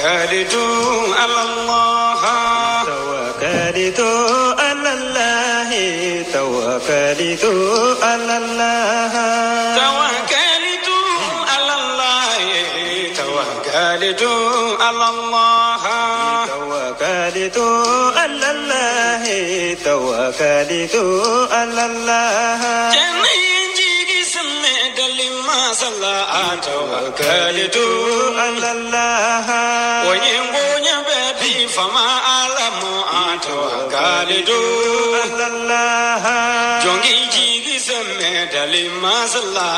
توكلت على الله توكلت على الله توكلت على الله توكلت على الله توكلت على الله توكلت على الله توكلت على الله توكلت على الله وينبوني بدي فما أعلم توكلت على الله جونجي جيجي سمي دلي ما صلى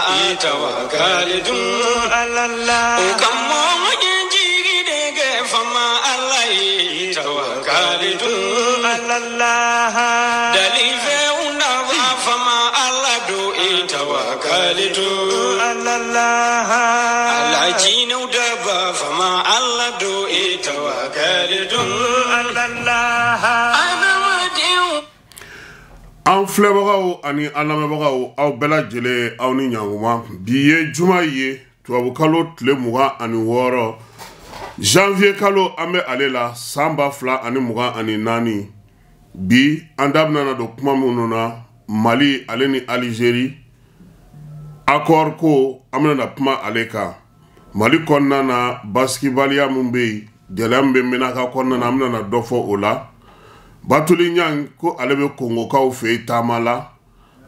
توكلت على الله وكم جيجي دك فما الله توكلت على الله دلي فونا فما الله دو توكلت على الله على دبا فما الله دو توكلت على الله. An filɛbagaw ani an lamɛnbagaw, aw bɛɛ lajɛlen, aw ni ɲankuma. Bi ye juma ye, tubabukalo tile 26, janvier kalo an bɛ ale la, san 2024. Bi an da bɛna don kuma minnu na, Mali ale ni Algérie accord ko, an bɛna kuma ale kan. Mali kɔnɔna na, basigibaliya min bɛ yen, gɛlɛya min bɛ Menaka kɔnɔna na, an bɛna dɔ fɔ o la. Batuli Ɲang ko ale bɛ Kongokaw fɛ yen taama la,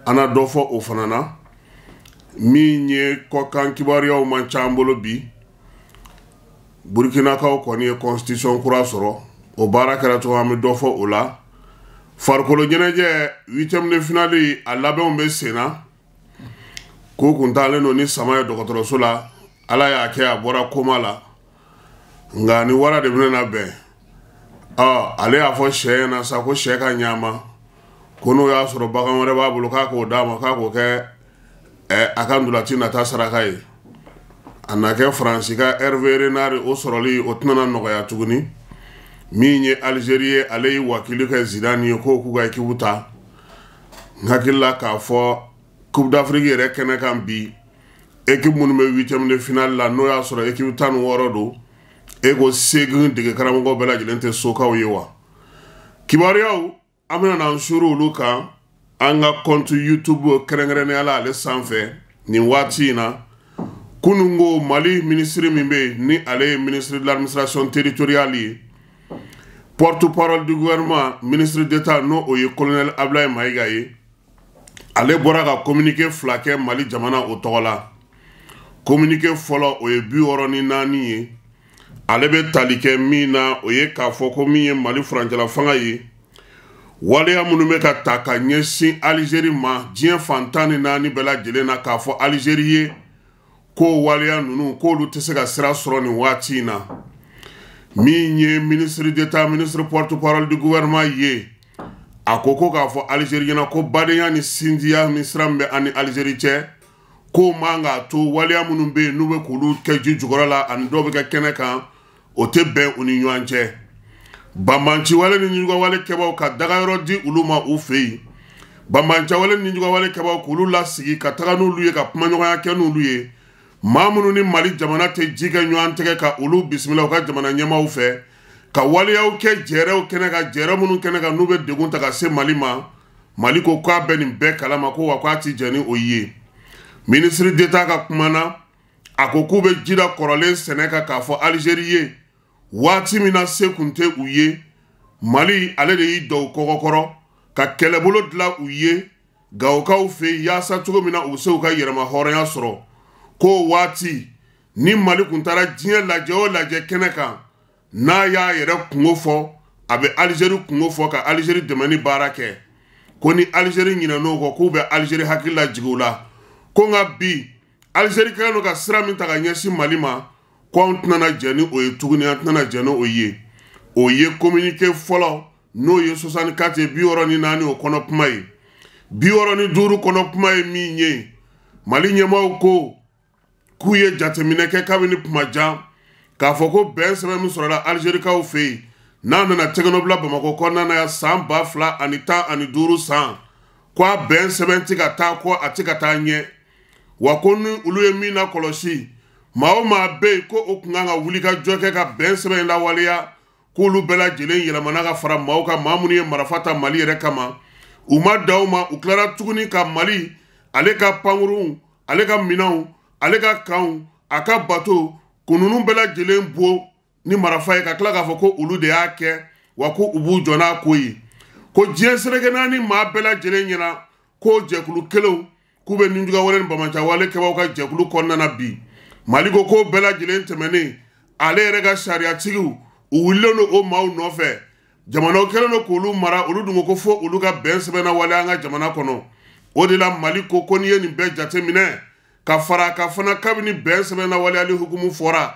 an na dɔ fɔ o fana na. Min ye kɔkan kibaruyaw man ca an bolo bi, Burkinakaw kɔni ye constitution kura sɔrɔ, o baara kɛra cogo, an bɛ dɔ fɔ o la. Farikolo ɲɛnajɛ huitième de finale, a labɛnw bɛ sen na. Ko kun taalen don ni sama ye dɔgɔtɔrɔso la, Ala y'a kɛ a bɔra koma la, nka ni wara de bɛna bɛn. Ɔ, ale y'a fɔ sɛ ɲɛna sa ko sɛ ka ɲa ko n'o y'a sɔrɔ bagan wɛrɛ b'a bolo k'a k'o d'a ma, k'a k'o kɛ a ka ndolati nata saraka ye. A na kɛ Faransi ka Hervé Renard o sɔrɔli o tɛna nɔgɔya tuguni. Min ye Algérie ye, ale ye wakili kɛ Zidane ye k'o k'u ka équipe ta. N hakili la k'a fɔ Coupe d'Afrique yɛrɛ kɛnɛ kan bi, équipe minnu bɛ huitième de finale la, n'o y'a sɔrɔ équipe 16 don, e ko 8 dege karamɔgɔ bɛɛ lajɛlen tɛ sokaw ye wa. Kibaruyaw an bɛna n'an suru olu kan an ka compte YouTube kɛrɛnkɛrɛnnenya la ale sanfɛ nin waati in na. Kunun ko Mali ministre min bɛ yen, ni ale ye ministre de l'administration territoriale ye, porte-parole du gouvernement, ministre d'État, n'o o ye colonel Ablaye Maïga ye, ale bɔra ka communiqué fila kɛ Mali jamana o tɔgɔ la. Communiqué fɔlɔ, o ye 64 ye, ale bɛ tali kɛ min na, o ye k'a fɔ ko min ye Mali furancɛla fanga ye, waleya minnu bɛ ka ta ka ɲɛsin Algérie ma diɲɛ fan 14 bɛɛ lajɛlen na, k'a fɔ Algérie ye ko waleya ninnu k'olu tɛ se ka sira sɔrɔ nin waati in na. Min ye ministre d'État, ministre porte-parole du gouvernement ye, a ko ko k'a fɔ Algérie ɲɛna ko badenya ni sinjiya ni sira min bɛ an ni Algérie cɛ, k'o man k'a to waleya minnu bɛ yen n'u bɛ k'olu kɛ ji jukɔrɔ la ani dɔw bɛ kɛ kɛnɛ kan, o tɛ bɛn u ni ɲɔgɔn cɛ. Banbanciwale ni ɲugawale kɛbaw ka dagayɔrɔ di olu ma u fɛ yen, banbanciwale ni ɲugawale kɛbaw k'olu lasigi ka taga n'olu ye, ka kumaɲɔgɔnya kɛ n'olu ye. Maa minnu ni Mali jamana tɛ ji kɛ ɲɔgɔn tɛgɛ ka olu bisimila u ka jamana ɲɛmaaw fɛ, ka waleyaw kɛ jɛrɛw kɛnɛ kan, jɛrɛ minnu kɛnɛ kan n'u bɛ degun ta ka se Mali ma. Mali ko k'a bɛ nin bɛɛ kalama, ko wa k'a ti jɛn ni o ye. Ministre d'État ka kuma na, a ko k'u bɛ ji da kɔrɔlen sɛnɛ kan k'a fɔ Algérie ye waati min na se kun tɛ u ye, Mali ale de y'i dɔw kɔgɔkɔrɔ ka kɛlɛbolo dilan u ye Gawokaw fɛ yen, yaasa cogo min na u bɛ se k'u ka yɛrɛma hɔrɔnya sɔrɔ. Ko waati ni Mali kun taara diɲɛ lajɛ o lajɛ kɛnɛ kan, n'a y'a yɛrɛ kungo fɔ, a bɛ Algérie kungo fɔ ka Algérie dɛmɛ ni baara kɛ. Ko ni Algérie ɲinɛn'o kɔ, k'u bɛ Algérie hakili lajigin u la. Ko nka bi Algérie kɛlen don ka sira min ta ka ɲɛsin Mali ma, ko anw tɛna jɛn ni o ye tuguni, an tɛna jɛn ni o ye. O ye communiqué fɔlɔ, n'o ye 64 ye, 64 o kɔnɔ kuma ye. 65 kɔnɔ kuma ye min ye, Mali ɲɛmaaw ko k'u ye jateminɛ kɛ kabini kuma jan k'a fɔ ko bɛn sɛbɛn min sɔrɔla Algérikaw fɛ yen, n'a nana tɛgɛnɔbila Bamakɔ kɔnɔna na yan san 2015 san, ko a bɛn sɛbɛn tɛ ka taa kɔ, a tɛ ka taa ɲɛ. Wa ko ni olu ye min lakɔlɔsi, Maa o maa bɛ yen ko o tun kan ka wuli ka jɔ kɛ ka bɛn sɛbɛn in lawaleya, k'olu bɛɛ lajɛlen yɛlɛmana ka fara maaw kan, maa minnu ye marifa ta Mali yɛrɛ kama. U ma dan o ma, u tilara tuguni ka Mali ale ka pankurunw, ale ka minɛnw, ale ka kanw, a ka bato, ko ninnu bɛɛ lajɛlen bon ni marifa ye, ka tila k'a fɔ ko olu de y'a kɛ, wa ko u b'u jɔ n'a ko ye. Ko diɲɛ seleke naani maa bɛɛ lajɛlen ɲɛna ko jɛkulu kelenw k'u bɛ ninjuguya wale ni bamacawale kɛbaaw ka jɛkulu kɔnɔna na bi. Mali ko k'o bɛɛ lajɛlen tɛmɛnen, ale yɛrɛ ka sariyatigiw u wulilen don o maaw nɔfɛ. Jamanaw kɛlen don k'olu mara, olu dun ko fo olu ka bɛn sɛbɛnna wale an ka jamana kɔnɔ. O de la Mali ko ko n'i ye nin bɛɛ jateminɛ ka fara a kan fana, kabini bɛn sɛbɛnna waleyali hukumu fɔra,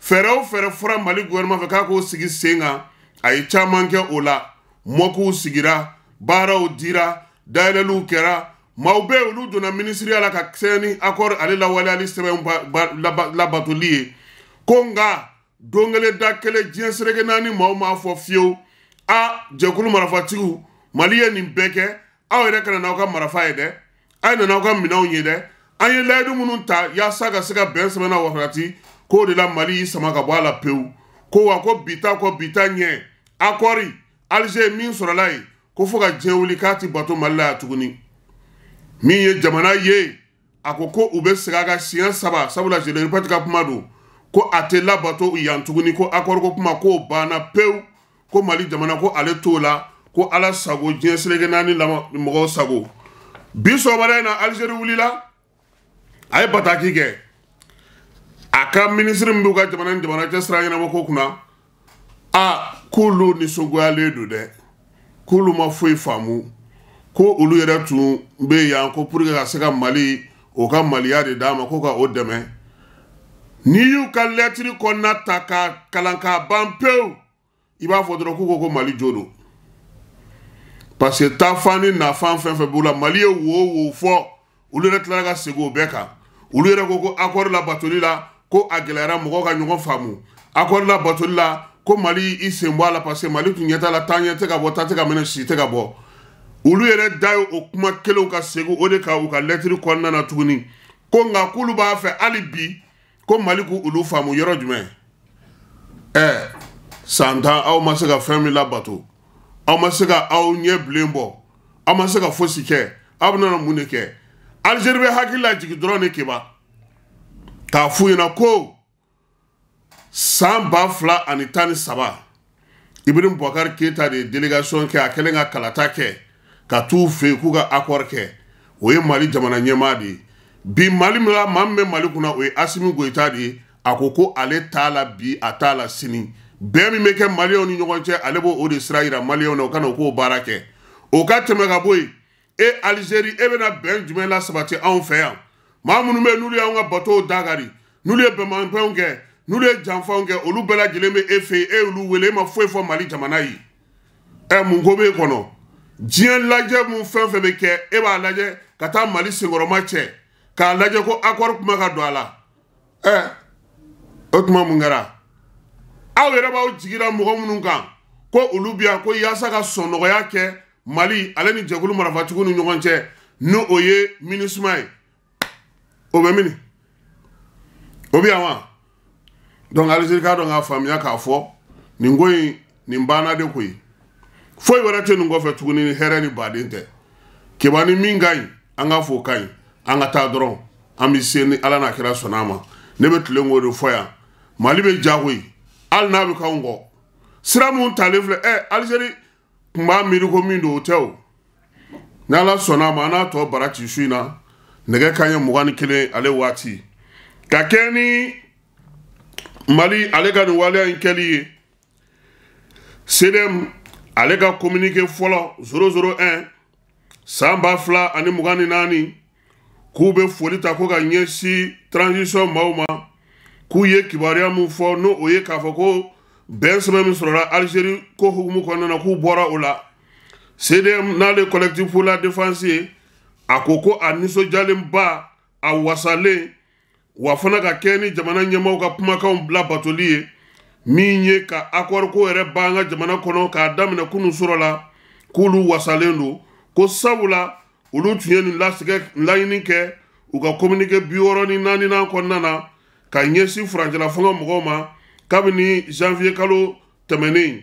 fɛɛrɛ o fɛɛrɛ fɔra Mali gouvernement fɛ k'a k'o sigi sen kan, a ye caman kɛ o la. Mɔkuw sigira, baaraw dira, dayɛlɛliw kɛra, maaw bɛ olu donna minisiriya la ka sɛbɛn ni accord ale lawaleyali sɛbɛn labatoli ye. Ko nka don kelen da kelen diɲɛ seleke naani maaw m'a fɔ fiyewu, a jɛkulu marifatigiw, Mali ye nin bɛɛ kɛ, aw yɛrɛ kana n'aw ka marifa ye dɛ, aw nana aw ka minɛnw ye dɛ, an ye layidu minnu ta yaasa ka se ka bɛn sɛbɛnna waati, k'o de la Mali y'i sama ka bɔ a la pewu. Ko wa ko bi ta kɔ bi ta ɲɛ, accord Alger min sɔrɔla yen, ko fo ka diɲɛ wuli k'a ti bato Mali la yan tuguni. Min ye jamana ye, a ko ko u bɛ segin a kan siɲɛ 3, sabula je le répète ka kuma don, ko a tɛ labato yan tuguni, ko accord ko kuma k'o banna pewu, ko Mali jamana ko ale t'o la, ko Ala sago diɲɛ seleke naani mɔgɔw sago. Bi sɔgɔmada in na Algérie wulila, a ye bataki kɛ a ka minisiri min b'u ka jamana ni jamana cɛ sira ɲɛnabɔ ko kunna, a k'olu nisɔngoyalen don dɛ, k'olu ma foyi faamu, ko olu yɛrɛ tun bɛ yan ko pour que ka se ka Mali o ka maliya de d'a ma, ko ka o dɛmɛ. N'i y'u ka lɛtiri kɔnɔna ta ka kalan k'a ban pewu, i b'a fɔ dɔrɔn k'u ko ko Mali jo don, parce que taafan ni nafan fɛn fɛn b'u la, Mali ye wo wo fɔ, olu yɛrɛ tilara ka segin o bɛɛ kan. Olu yɛrɛ ko ko accord labatoli la ko a gɛlɛyara mɔgɔw ka ɲɔgɔn faamu, accord labatoli la ko Mali i sen bɔ a la, parce que Mali tun ɲɛ t'a la, taa ɲɛ tɛ ka bɔ, taa tɛ ka minɛ, si tɛ ka bɔ. Olu yɛrɛ da ye o kuma kelenw ka segin o de kan u ka lɛtiri kɔnɔna na tuguni, ko nka k'olu b'a fɛ hali bi ko Mali k'u olu faamu yɔrɔ jumɛn. San 10 aw ma se ka fɛn min labato, aw ma se ka aw ɲɛ bilen bɔ, aw ma se ka fosi kɛ, aw bɛna mun de kɛ? Algérie bɛ hakili lajigin dɔrɔn de keba k'a f'u ɲɛna ko san 2013 Ibrahim Boubacar Keita de ye délégation kɛ, a kɛlen ka kalata kɛ ka t'u fɛ yen k'u ka accord kɛ, o ye Mali jamana ɲɛmaa de ye. Bi Mali min la, maa min bɛ Mali kunna, o ye Assimi Goïta de ye. A ko ko ale t'a la bi, a t'a la sini. Bɛn min bɛ kɛ maliyɛnw ni ɲɔgɔn cɛ, ale b'o de sira yira maliyɛnw na, o ka na o k'o baara kɛ. O ka tɛmɛ ka bɔ yen, e Algérie, e bɛna bɛn jumɛn la sabati anw fɛ yan? Maa minnu bɛ yen n'olu y'anw ka batow dakari, n'olu ye bɛnbɛnfɛnw kɛ, n'olu ye janfanw kɛ, olu bɛɛ lajɛlen bɛ e fɛ yen, e y'olu wele, e ma foyi fɔ Mali jamana ye. Mun ko b'e kɔnɔ? Diɲɛ lajɛ mun fɛn fɛn bɛ kɛ, e b'a lajɛ ka taa Mali senkɔrɔma cɛ, k'a lajɛ ko accord kuma ka don a la. O tuma mun kɛra? Aw yɛrɛ b'aw jigi da mɔgɔ minnu kan ko olu bi yan ko yaasa ka sɔnnɔgɔya kɛ Mali ale ni jɛkulu marifatigiw ni ɲɔgɔn cɛ, n'o o ye MINUSMA ye, o bɛ mini? O bɛ yan wa? Donc Algérie k'a dɔn k'a faamuya k'a fɔ nin ko in nin banna de koyi, foyi wɛrɛ tɛ nin kɔfɛ tuguni ni hɛrɛ ni baden tɛ. Keba ni min ka ɲi, an k'a fɔ o ka ɲi, an ka taa dɔrɔn, an bɛ se ni Ala n'a kira sɔnna a ma. Ne bɛ tilen k'o de fɔ yan, Mali bɛ jago ye, hali n'a bɛ k'anw kɔ. Sira mun talen filɛ, Algérie tun b'a miiri ko min don, o tɛ o. Ni Ala sɔnna a ma, an n'a tɔ bara ci su in na, nɛgɛ kanɲɛ 21 ale waati. Ka kɛ ni Mali ale ka nin waleya in kɛli ye, CDM ale ka communiqué fɔlɔ 001 san 2024 k'u bɛ foli ta ko ka ɲɛsin transition maaw ma, k'u ye kibaruya mun fɔ, n'o o ye k'a fɔ ko bɛn sɛbɛn min sɔrɔla Algérie ko hukumu kɔnɔna na, k'u bɔra o la. CDM n'ale collectif pour la défense ye, a ko ko a nisɔndiyalenba, a wasalen, wa fana ka kɛ ni jamana ɲɛmaaw ka kumakanw bila batoli ye, min ye ka accord ko yɛrɛ ban an ka jamana kɔnɔ k'a daminɛ kunun sɔrɔ la, k'olu wasalen don, ko sabula olu tun ye nin laɲini kɛ u ka communiqué 64nan kɔnɔna na, ka ɲɛsin furancɛla fanga mɔgɔw ma kabini janvier kalo tɛmɛnen,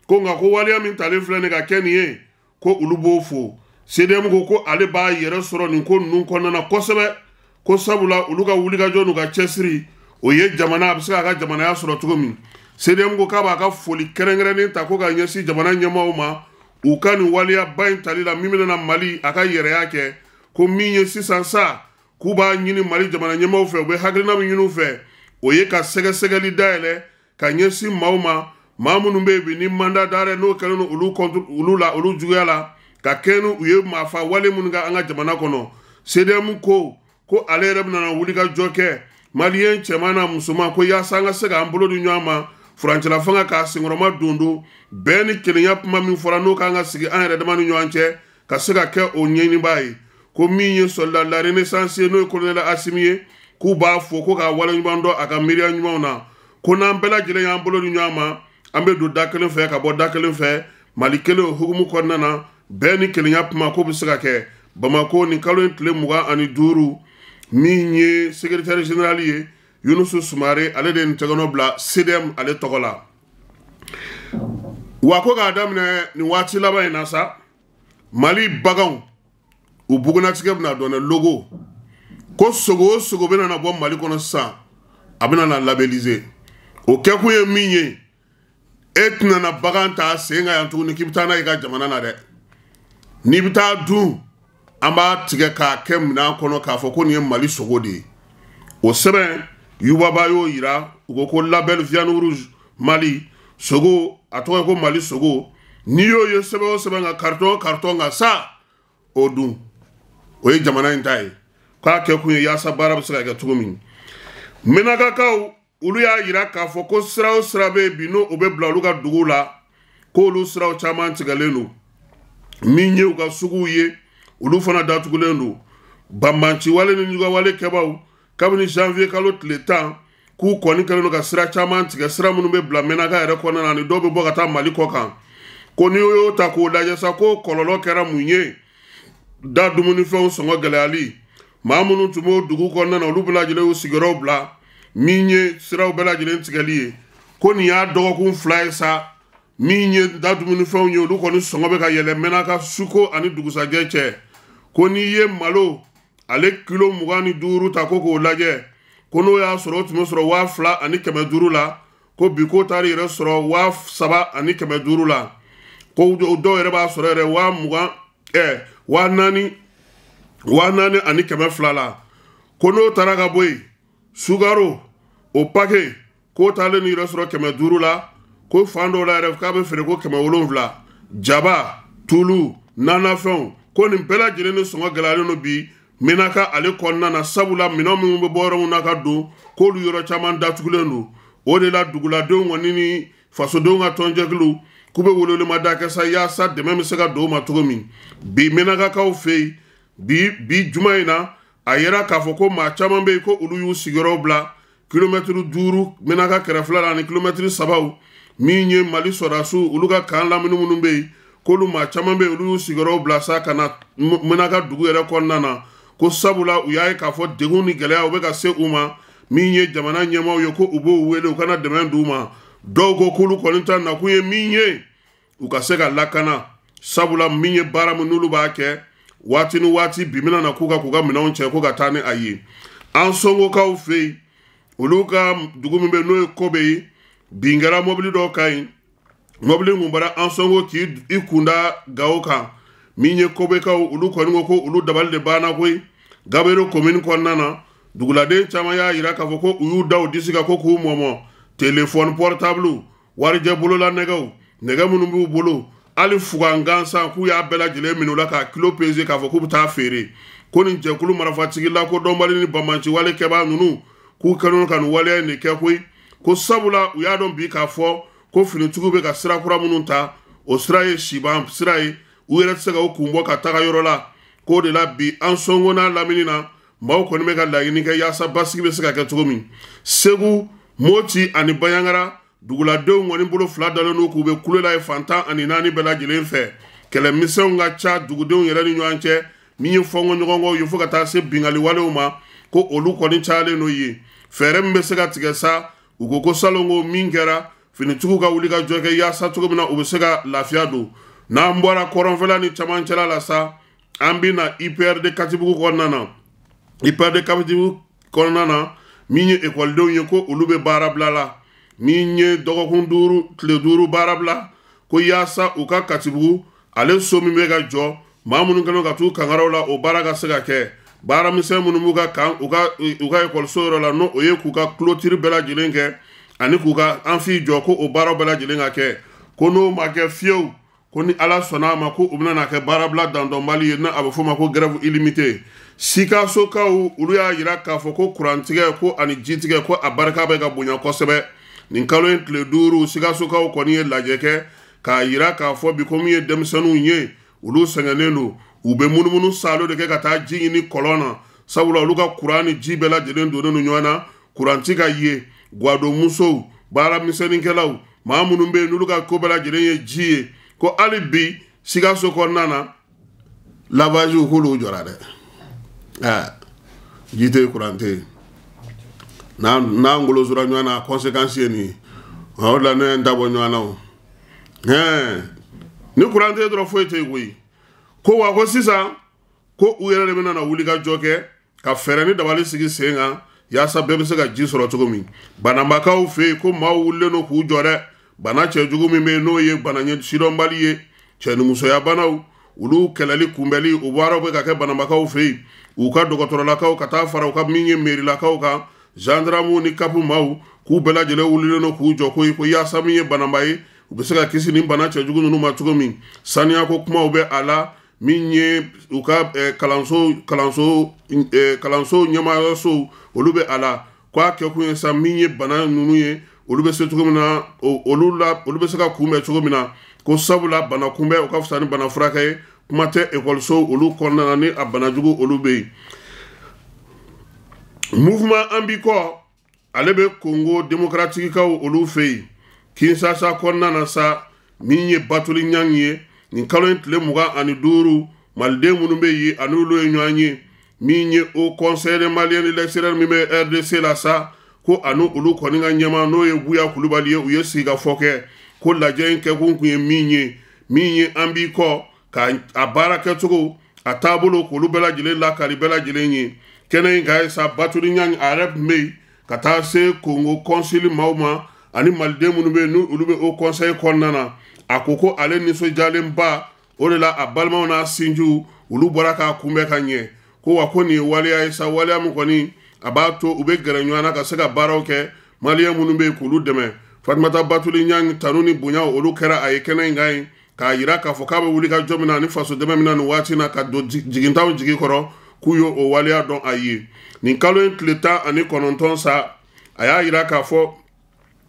ko nka ko waleya min talen filɛ nin ka kɛ nin ye, ko olu b'o fo. CDM ko ko ale b'a yɛrɛ sɔrɔ nin ko ninnu kɔnɔna na kosɛbɛ, ko sabula olu ka wulikajɔ n'u ka cɛsiri o ye jamana a bɛ se k'a ka jamanaya sɔrɔ cogo min. CDM ko k'a b'a ka foli kɛrɛnkɛrɛnnen ta ko ka ɲɛsin jamana ɲɛmaaw ma u ka nin waleyaba in tali la min bɛna Mali a ka yɛrɛya kɛ, ko min ye sisan sa k'u b'a ɲini Mali jamana ɲɛmaaw fɛ, u bɛ hakilina min ɲini u fɛ o ye ka sɛgɛsɛgɛli dayɛlɛ ka ɲɛsin maaw ma, maa minnu bɛ yen bi ni mandat d'arrêt n'o kɛlen don olu contre olu la, olu juguya la ka kɛ ni u ye maafa wale minnu kɛ an ka jamana kɔnɔ. CDM ko ko ale yɛrɛ bɛna wuli ka jɔ kɛ maliyɛn cɛman n'a musoman, ko yaasa an ka se k'an bolo di ɲɔgɔn ma furancɛla fanga k'a senkɔrɔma don don bɛn ni kelenya kuma min fɔra n'o kan ka sigi an yɛrɛ dama ni ɲɔgɔn cɛ ka se ka kɛ o ɲɛɲinibaa ye. Ko min ye soldat la renaissance ye n'o ye colonel Assimi ye, k'u b'a fo ko k'a waleɲuman dɔn a ka miiriya ɲumanw na, ko n'an bɛɛ lajɛlen y'an bolo di ɲɔgɔn ma an bɛ don da kelen fɛ ka bɔ da kelen fɛ Mali kelen o hukumu kɔnɔna na, bɛn ni kelenya kuma ko bɛ se ka kɛ. Bamako nin kalo in tile 25, min ye secrétaire général ye Yunusu Sumare, ale de ye nin tɛgɛnɔ bila CDM ale tɔgɔ la. Wa ko k'a daminɛ nin waati laban in na sa, Mali baganw u bugunnatigɛ bɛna dɔn dɛ, logo ko sogo o sogo bɛna na bɔ Mali kɔnɔ sisan, a bɛna na labelliser. O kɛkun ye min ye, e tɛna na bagan ta sen kan yan tuguni k'i bɛ taa n'a ye i ka jamana na dɛ. N'i bɛ taa dun, an b'a tigɛ k'a kɛ minɛn kɔnɔ k'a fɔ ko nin ye Mali sogo de ye. O sɛbɛn Yubaba y'o yira, u ko ko label viande rouge Mali sogo, a tɔgɔ ye ko Mali sogo. N'i y'o ye sɛbɛn o sɛbɛn kan, carton o carton kan sa, o dun o ye jamana in ta ye. K'a kɛ kun ye yaasa baara bɛ se ka kɛ cogo min. Menakakaw olu y'a yira k'a fɔ ko sira o sira bɛ yen bi n'o bɛ bila olu ka dugu la, k'olu siraw caman tigɛlen don. Min ye u ka suguw ye, olu fana datugulen don. Banbanciwale ni ɲugawale kɛbaw kabini janvier kalo tile 10 k'u kɔni kɛlen don ka sira caman tigɛ, sira minnu bɛ bila Menaka yɛrɛ kɔnɔna na ani dɔw bɛ bɔ ka taa Mali kɔ kan. Ko n'i y'o ta k'o lajɛ sa, ko kɔlɔlɔ kɛra mun ye? Da dumunifɛnw sɔngɔ gɛlɛyali, maa minnu tun b'o dugu kɔnɔna na olu bɛɛ lajɛlen y'u sigiyɔrɔw bila, min ye siraw bɛɛ lajɛlen tigɛli ye. Ko nin y'a dɔgɔkun 2 ye sa, min ye da dumunifɛnw ye olu kɔni sɔngɔ bɛ ka yɛlɛ Menaka suko ani dugusajɛ cɛ. Ko n'i ye malo ale kilo 25 ta ko k'o lajɛ, ko n'o y'a sɔrɔ o tun bɛ sɔrɔ 2500 la, ko bi k'o taar'i yɛrɛ sɔrɔ 3500 la, ko dɔw yɛrɛ b'a sɔrɔ yɛrɛ 20 4200 la. Ko n'o taara ka bɔ yen, sukaro o pake k'o taalen n'i yɛrɛ sɔrɔ 500 la, ko fan dɔw la yɛrɛ k'a bɛ feere ko 700. Jaba, tulu, nanafɛnw, ko nin bɛɛ lajɛlen ni sɔngɔ gɛlɛyalen don bi Menaka ale kɔnɔna na, sabula minɛn minnu bɛ bɔ yɔrɔ min na ka don k'olu yɔrɔ caman datugulen don. O de la duguladenw kɔni ni fasodenw ka tɔnjɛkulu k'u bɛ welewelemada kɛ sa yaasa dɛmɛ bɛ se ka don u ma cogo min. Bi Menakakaw fɛ yen bi juma in na, a yera k'a fɔ ko maa caman bɛ yen ko olu y'u sigiyɔrɔw bila kilomɛtiri 5 Menaka kɛrɛfɛla la ani kilomɛtiri 3, min ye Mali sɔrɔdasiw olu ka kan lamini minnu bɛ yen, k'olu maa caman bɛ yen olu y'u sigiyɔrɔw bila sa ka na Menaka dugu yɛrɛ kɔnɔna na, ko sabula u y'a ye k'a fɔ degun ni gɛlɛya u bɛ ka se u ma. Min ye jamana ɲɛmaaw ye ko u b'o wele u kana dɛmɛ d'u ma. Dɔw ko k'olu kɔni ta nakun ye min ye, u ka se ka lakana, sabula min ye baara min n'olu b'a kɛ waati ni waati bi bɛna na k'u ka minɛnw cɛ ko ka taa ni a ye. An Sonkokaw fɛ yen, olu ka dugu min bɛ n'o ye Kobe ye, bin kɛra mɔbili dɔw kan yen, mɔbili kun bɔra an Sonko k'i kunda Gawo kan. Min ye Kobekaw olu kɔni ko ko olu dabali de banna koyi. Gabero commune kɔnɔna na, duguladen caman y'a yira k'a fɔ ko u y'u da u disi kan ko k'u mɔmɔ téléphone portable, warijɛ bolola nɛgɛw, nɛgɛ minnu b'u bolo, hali fugan gansan k'u y'a bɛɛ lajɛlen minɛ u la k'a kilo peser k'a fɔ k'u bɛ taa feere. Ko nin jɛkulu marifatigi lakodɔnbali ni banbanciwale kɛbaa ninnu k'u kɛlen don ka nin waleya in de kɛ koyi. Ko sabula u y'a dɔn bi k'a fɔ ko finitigiw bɛ ka sira kura minnu ta, o sira ye siban sira ye, u yɛrɛ tɛ se ka u kun bɔ ka taga yɔrɔ la. K'o de la bi an Sonko n'a lamini na, maaw kɔni bɛ ka laɲini kɛ yaasa basigi bɛ se ka kɛ cogo min. Segu, Moti ani Banjagara duguladenw kɔni bolo fila dalen don k'u bɛ kule la ye fan 14 bɛɛ lajɛlen fɛ. Kɛlɛmisɛnw ka ca dugudenw yɛrɛ ni ɲɔgɔn cɛ, min ye fɔnkɔɲɔgɔnkɔw ye fo ka taa se binkanni walew ma, ko olu kɔni cayalen n'o ye. Fɛɛrɛ min bɛ se ka tigɛ sa, u ko ko salon ko min kɛra finitigiw ka wuli ka jɔ kɛ yaasa cogo min na u bɛ se ka lafiya don. N'an bɔra kɔrɔnfɛla ni camancɛla la sa, an bɛ na IPRD Katibugu kɔnɔna na. IPRD Katibugu kɔnɔna na, min ye ekɔlidenw ye, ko olu bɛ baara bila la, min ye dɔgɔkun 5 tile 5 baara bila, ko yaasa u ka Katibugu ale so min bɛ ka jɔ, maa minnu kɛlen ka t'u kangaraw la, o baara ka se ka kɛ. Baaramisɛn minnu b'u ka kan u ka ekɔliso yɔrɔ la, n'o ye k'u ka clôture bɛɛ lajɛlen kɛ ani k'u ka amphi jɔ, ko o baaraw bɛɛ lajɛlen ka kɛ. Ko n'o ma kɛ fiyewu, ko ni Ala sɔnna a ma, ko u bɛna na kɛ baarabila dandɔnbali ye, n'a a bɛ f'o ma ko grève illimitée. Sikasokaw olu y'a yira k'a fɔ ko kurantigɛ ko ani jitigɛ ko a barika bɛ ka bonya kosɛbɛ. Nin kalo in tile 5, Sikasokaw kɔni ye lajɛ kɛ k'a yira k'a fɔ bi ko min ye denmisɛnninw ye, olu sɛgɛnnen don, u bɛ munumunu salo de kɛ ka taa ji ɲini kɔlɔn na, sabula olu ka kuran ni ji bɛɛ lajɛlen donnen don ɲɔgɔn na. Kuranti ka ye gwadonmusow, baaramisɛnninkɛlaw, maa minnu bɛ yen n'olu ka ko bɛɛ lajɛlen ye ji ye, ko hali bi Sikaso kɔnɔna na lavage k'olu jɔra dɛ. Ji tɛ yen, kuran tɛ yen, n'an golosora ɲɔgɔn na, conséquence ye nin ye. O de la ne ye n ta bɔ ɲɔgɔn na o. Ni kuran tɛ yen dɔrɔn foyi tɛ yen koyi. Ko wa ko sisan ko u yɛrɛ de bɛna na wuli ka jɔ kɛ ka fɛɛrɛ ni dabali sigi sen kan yaasa bɛɛ bɛ se ka ji sɔrɔ cogo min. Banabakaw fɛ yen, ko maaw wulilen don k'u jɔ dɛ. Bana cɛjugu min bɛ yen, n'o ye bana sidɔnbali ye, cɛnimusoya banaw, olu kɛlɛli kunbɛli o baaraw bɛ ka kɛ banabakaw fɛ yen. U ka dɔgɔtɔrɔlakaw ka taa fara u ka min ye merilakaw kan, gendarmew ni kapu maaw, k'u bɛɛ lajɛlen wulilen don k'u jɔ ko yaasa min ye banaba ye, u bɛ se ka kisi nin bana cɛjugu ninnu ma cogo min. Saniyako kumaw bɛ a la, min ye u ka kalanso ɲɛmaayasow olu bɛ a la. Ko a kɛkun ye sa min ye bana ninnu ye, olu bɛ se cogo min na, olu la olu bɛ se ka kunbɛn cogo min na, ko sabula bana kunbɛn o ka fisa ni bana furakɛ ye. Kuma tɛ ekɔliso olu kɔnɔna na ni a banajugu olu bɛ yen. Mouvement an b'i kɔ, ale bɛ Congo démocratique olu fɛ yen. Kinshasa kɔnɔna na sa, min ye Batuli Ɲangi ye, nin kalo in tile 25, maliden minnu bɛ yen ani olu ye ɲɔgɔn ye, min ye au conseil des Maliens de l'extérieur min bɛ RDC la sa, ko ani olu kɔni ka ɲɛmaa n'o ye Buya Kulubali ye, u ye sigikafɔ kɛ. Ko lajɛ in kɛkun kun ye min ye an b'i kɔ ka a baara kɛcogo a taabolo k'olu bɛɛ lajɛlen lakari bɛɛ lajɛlen ye. Kɛnɛ in kan ye sa, Batuli Ɲangi a yɛrɛ tun bɛ yen ka taa se Congo conseil maaw ma ani maliden minnu bɛ yen n'olu bɛ au conseil kɔnɔna na. A ko ko ale nisɔndiyalenba, o de la a balimaw n'a sinjiw olu bɔra k'a kunbɛn ka ɲɛ. Ko wa ko nin ye waleya ye sa, waleya min kɔni a b'a to u bɛ gɛrɛ ɲɔgɔn na ka se ka baaraw kɛ, maliyɛn minnu bɛ yen k'olu dɛmɛ. Fatumata Batuli Ɲangi tanu ni bonya olu kɛra a ye kɛnɛ in kan yen, k'a yira k'a fɔ k'a bɛ wuli ka jɔ min na ani faso dɛmɛ min na nin waati in na, ka don jigintaw jigi kɔrɔ, k'u y'o o waleya dɔn a ye. Nin kalo in tile 19 sa, a y'a yira k'a fɔ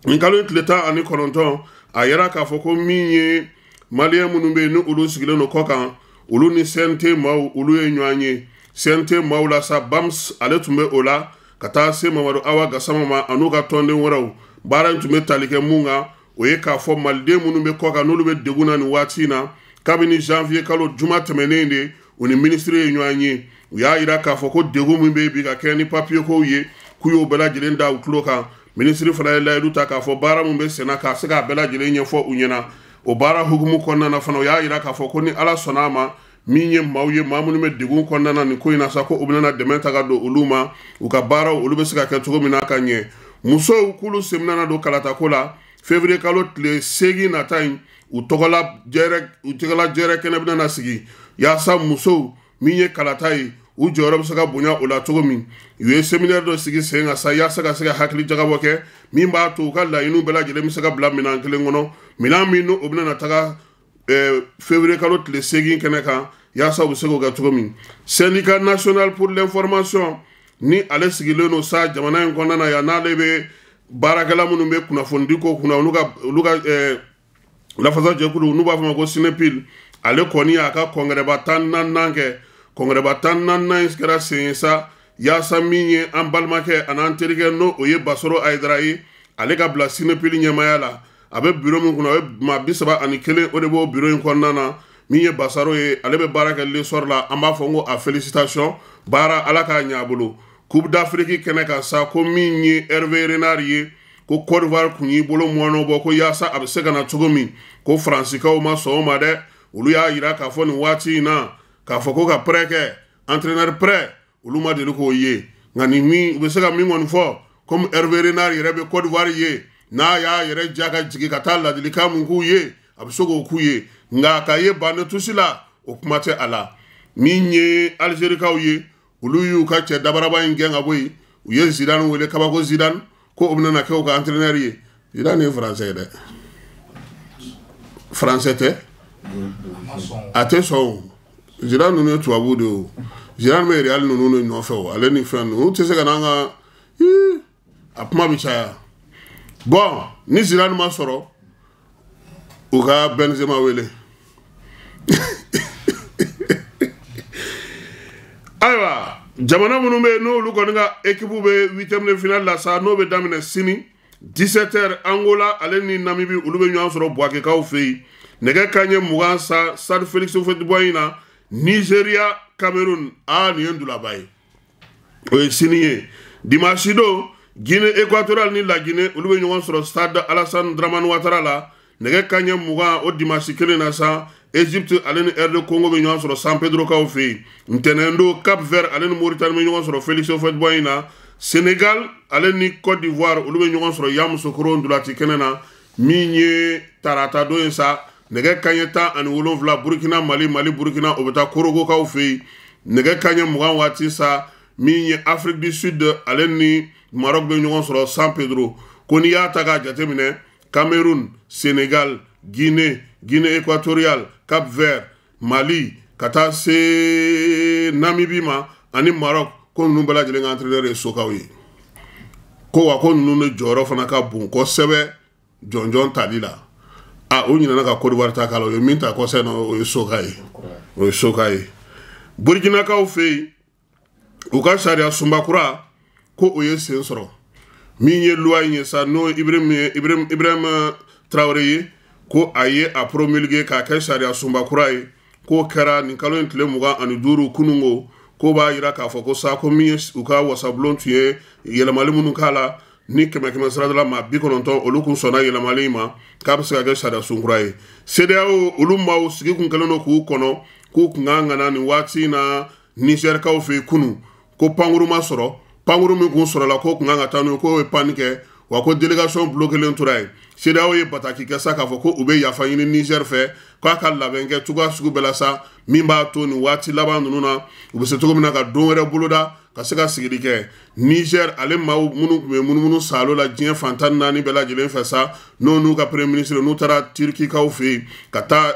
nin kalo in tile 19, a yira k'a fɔ ko min ye maliyɛn minnu bɛ yen ni olu sigilen don kɔ kan, olu ni CNT maaw olu ye ɲɔgɔn ye. CNT maaw la sa, BAMS ale tun bɛ o la ka taa se Mamadu Awa Gasama ma an'u ka tɔnden wɛrɛw. Baara in tun bɛ tali kɛ mun kan, o ye k'a fɔ maliden minnu bɛ kɔ kan n'olu bɛ degun na nin waati in na, kabini janvier kalo juma tɛmɛnen de, u ni minisiri ye ɲɔgɔn ye. U y'a yira k'a fɔ ko degun min bɛ bi ka kɛ ni papiye kow ye, k'u y'o bɛɛ lajɛlen da u tulo kan. Minisiri fana ye layidu ta k'a fɔ baara min bɛ senna k'a se k'a bɛɛ lajɛlen ɲɛfɔ u ɲɛna. O baara hukumu kɔnɔna na fana, u y'a yira k'a fɔ ko ni Ala sɔnna a ma, min ye maaw ye, maa minnu bɛ degun kɔnɔna na nin ko in na sa, ko u bɛna dɛmɛ ta ka don olu ma, u ka baaraw olu bɛ se ka kɛ cogo min na ka ɲɛ. Musow k'olu sen bɛna don kalatako la février kalo tile 8 nata in, u tɔgɔla jɛrɛ kɛnɛ bɛna na sigi yaasa musow min ye kalata ye, u jɔyɔrɔ bɛ se ka bonya o la cogo min. U ye séminaire dɔ sigi sen kan sa, yaasa ka se ka hakili jagabɔ kɛ min b'a to u ka laɲiniw bɛɛ lajɛlen bɛ se ka bila minɛn kelen kɔnɔ, minɛn min n'o bɛna na taga février kalo tile 8 kɛnɛ kan, yaasa u bɛ se k'o kɛ cogo min. Syndicat national pour l'information ni ale sigilen don sa jamana in kɔnɔna na yan, n'ale bɛ baarakɛla minnu bɛ kunnafonidi ko kunna, olu ka lafasajɛkulu n'u b'a fɔ ma ko SYNEPIL, ale kɔni y'a ka congrès 14nan kɛ. Congrès 14nan in kɛra sen ye sa, yaasa min ye an balimakɛ an'an terikɛ n'o o ye Basoro Ayidara ye, ale ka bila SYNEPIL ɲɛmaaya la. A bɛ bureau min kunna, o ye maa 31, o de b'o bureau in kɔnɔna na. Min ye Basaro ye, ale bɛ baara kɛ l'essor la, an b'a fɔ n ko a félicitation, baara Ala k'a ɲɛ a bolo. Coupe d'Afrique kɛnɛ kan sa, ko min ye Hervé Renard ye, ko Côte d'Ivoire kun y'i bolo mɔnɔ bɔ ko yaasa a bɛ se ka na cogo min, ko Faransikaw ma sɔn o ma dɛ. Olu y'a yira k'a fɔ nin waati in na k'a fɔ ko ka prêt kɛ, entraîneur prêt, olu ma deli k'o ye. Nka nin min u bɛ se ka min kɔni fɔ, komi Hervé Renard yɛrɛ bɛ Côte d'Ivoire ye, n'a y'a yɛrɛ ja ka jigin ka taa ladilikan mun k'u ye, a bɛ se k'o k'u ye. Nka k'a ye banne tusi la, o kuma tɛ a la. Min ye Algérikaw ye, olu y'u ka cɛ dabaraba in gɛn ka bɔ yen. U ye Zidane wele, kabako Zidane, ko o bɛna kɛ u ka entraîneur ye. Zidane ye français ye dɛ, français tɛ, a tɛ sɔn o. Zidane ninnu ye tubabuw de ye o. Zidane bɛ Real ninnu de nɔfɛ o, ale ni fɛn ninnu tɛ se ka n'an ka, a kuma bɛ caya. Bon, ni Zidane ma sɔrɔ, u ka Benzema wele. Ayiwa, jamana minnu bɛ yen n'olu kɔni ka équipe bɛ huitième de finale la sa, n'o bɛ daminɛ sini 17h, Angola ale ni Namibie olu bɛ ɲɔgɔn sɔrɔ Buwakekaw fɛ yen. Nɛgɛ kanɲɛ 20 sa, Stade Félix Houphouët-Boigny na, Nigeria Cameroun, aa nin ye ndulaba ye, o ye sini ye. Dimanche don, Guinée équatoriale ni La Guinée olu bɛ ɲɔgɔn sɔrɔ Stade Alassane Dramane Ouattara la, nɛgɛ kanɲɛ 20 o dimanche kelen na sa. Égypte ale ni RD Congo bɛ ɲɔgɔn sɔrɔ San Pedro kaw fɛ yen. Ntɛnɛn don, Cap Vert ale ni Mauritanie bɛ ɲɔgɔn sɔrɔ Félix Houphouët-Boigny na. Sénégal ale ni Côte d'Ivoire olu bɛ ɲɔgɔn sɔrɔ Yamoussoukro ndulati kɛnɛ na. Min ye tarata don ye sa, nɛgɛ kanɲɛ 17, Burkina Mali, Mali Burkina o bɛ taa Korogokaw fɛ yen. Nɛgɛ kanɲɛ 20 waati sa, min ye Afrique du Sud ale ni Maroc bɛ ɲɔgɔn sɔrɔ San Pedro. Ko n'i y'a ta k'a jateminɛ, Cameroun, Sénégal, Guinée, Guinée équatoriale, Cap Vert, Mali, ka taa se Namibie ma ani Maroc, ko ninnu bɛɛ lajɛlen ka entraîneur ye sokaw ye. Ko wa ko ninnu de jɔyɔrɔ fana ka bon kosɛbɛ jɔnjɔn tali la. A u ɲinɛna ka Côte d'Ivoire ta k'a la, o ye min ta kɔsɛ na, o ye soka ye, o ye soka ye. Burkinakaw fɛ yen, u ka sariya sunba kura ko o ye sen sɔrɔ. Min ye loi in ye sa, n'o ye Ibrahim Traoré ye, ko a ye a promulgué k'a kɛ sariya sunba kura ye. K'o kɛra nin kalo in tile 25 kunungo. K'o b'a yira k'a fɔ ko sa, ko min ye u ka wasabulon tun ye yɛlɛmali minnu k'a la, ni 100 sira la maa 90 olu kun sɔnna yɛlɛmali in ma, k'a bɛ se ka kɛ sariya sun kura ye. CEDEAO olu maaw sigi kun kɛlen don k'u kɔnɔ, k'u kun kan ka na nin waati in na Nizɛrikaw fɛ yen kunun, ko pankuru ma sɔrɔ. Pankuru min kun sɔrɔla, k'o kun kan ka taa n'o ye, k'o ye panni kɛ, wa ko délégation bloqué tora yen. CEDEAO ye bataki kɛ sa k'a fɔ ko u bɛ yafa ɲini Niger fɛ, k'a ka labɛn kɛ cogoya sugu bɛɛ la sa, min b'a to nin waati laban ninnu na u bɛ se cogo min na ka don wɛrɛ boloda ka se ka sigili kɛ. Niger ale maaw minnu tun bɛ munumunu saalo la diɲɛ fan 14 bɛɛ lajɛlen fɛ sa, n'o n'u ka premier ministre n'u taara Turkikaw fɛ yen, ka taa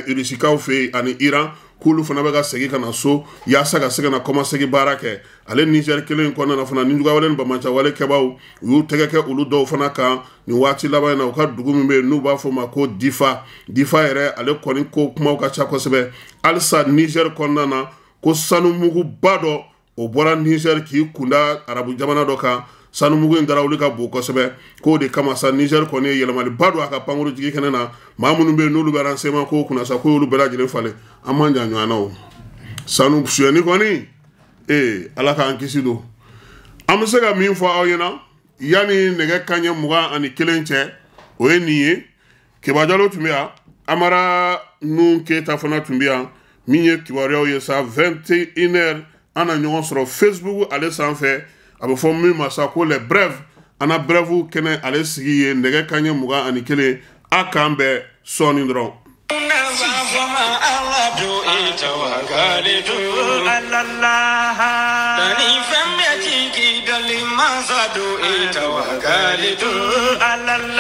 Rusikaw fɛ yen ani Iran, k'olu fana bɛ ka segin ka na so yaasa ka se ka na kɔmasegin baara kɛ. Ale Niger kelen in kɔnɔna na fana, nijuguyawale ni bamacawale kɛbaaw u y'u tɛgɛ kɛ olu dɔw fana kan nin waati laban in na. U ka dugu min bɛ yen n'u b'a fɔ o ma ko Difa, Difa yɛrɛ ale kɔni ko kumaw ka ca kosɛbɛ halisa Niger kɔnɔna na. Ko sanumuguba dɔ o bɔra Niger k'i kunda arabu jamana dɔ kan, sanumugu in dara wuli ka bon kosɛbɛ. K'o de kama sa, Niger kɔni ye yɛlɛmaliba don a ka pankuru jigi kɛnɛ na. Maa minnu bɛ yen n'olu bɛ renseignement kow kunna sa, k'o y'olu bɛɛ lajɛlen falen. An man jan ɲɔgɔn na o sanu suyɛnni kɔni, ee ala k'an kisi don. An bɛ se ka min fɔ aw ɲɛna yanni nɛgɛ kanɲɛ 21 cɛ, o ye nin ye. Keba Jalo tun bɛ yan, Amara Nun Keyita fana tun bɛ yan. Min ye kibaruyaw ye sa, 21h an na ɲɔgɔn sɔrɔ Facebook ale sanfɛ, a bɛ fɔ min ma sa ko les brèves. An na brève kɛnɛ ale sigi ye nɛgɛ kanɲɛ 21. A k'an bɛn sɔɔni dɔrɔn. Ala.